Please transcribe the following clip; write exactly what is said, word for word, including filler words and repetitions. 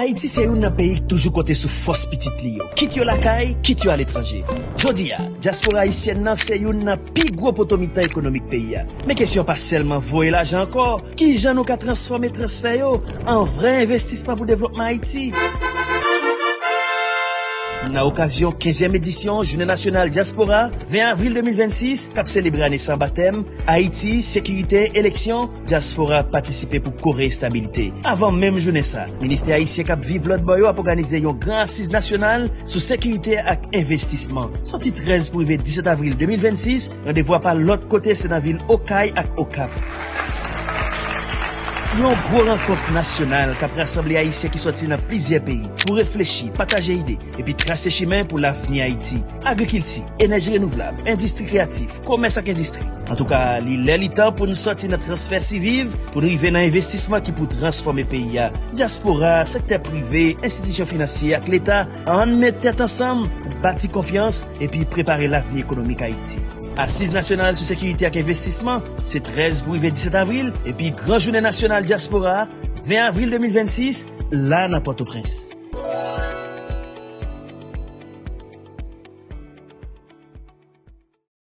Ayiti se youn nan peyi k toujou konte sou fòs pitit li yo, kit yo lakay, kit yo aletranje. Jodi a, dyaspora ayisyèn nan se youn nan pi gwo potomitan ekonomik peyi a. Men kesyon pa sèlman voye lajan ankò, kijan nou ka transfòme transfè yo an vrè envestisman pou devlopman Ayiti? Nan okazyon kenzyèm edisyon Jounen Nasyonal Dyaspora, ven avril de mil vennsis, k ap selebre ane san batèm, Ayiti, sekirite, eleksyon, dyaspora patisipe pou kore estabilite. Avan menm jounen sa, ministè ayisyen k ap viv lòt bò yo ap òganize yon gran asiz nasyonal sou sekirite ak envestisman. Soti trèz pou rive disèt avril de mil vennsis, randevou a pa lòt kote, se nan vil Okay ak Okap. Yon gwo rankont nasyonal k ap rasanble Ayisyen ki sòti nan plizyè peyi pou reflechi, pataje ide, epi trase chimen pou lavni Ayiti. Agrikilti, enèji renouvlab, endistri kreyatif, komès ak endistri. Antouka, li lè li tan pou n sòti nan transfè siviv, pou n rive nan envestisman ki pou transfòme peyi a. Dyaspora, sektè prive, enstitisyon finansye ak Leta, ann met tèt ansanm pou bati konfyans epi prepare lavni ekonomik Ayiti. Asiz Nasyonal sou Sekirite ak Envestisman, se trèz pou rive disèt avril, epi Gran Jounen Nasyonal Dyaspora, ven avril de mil vennsis, la nan Pòtoprens.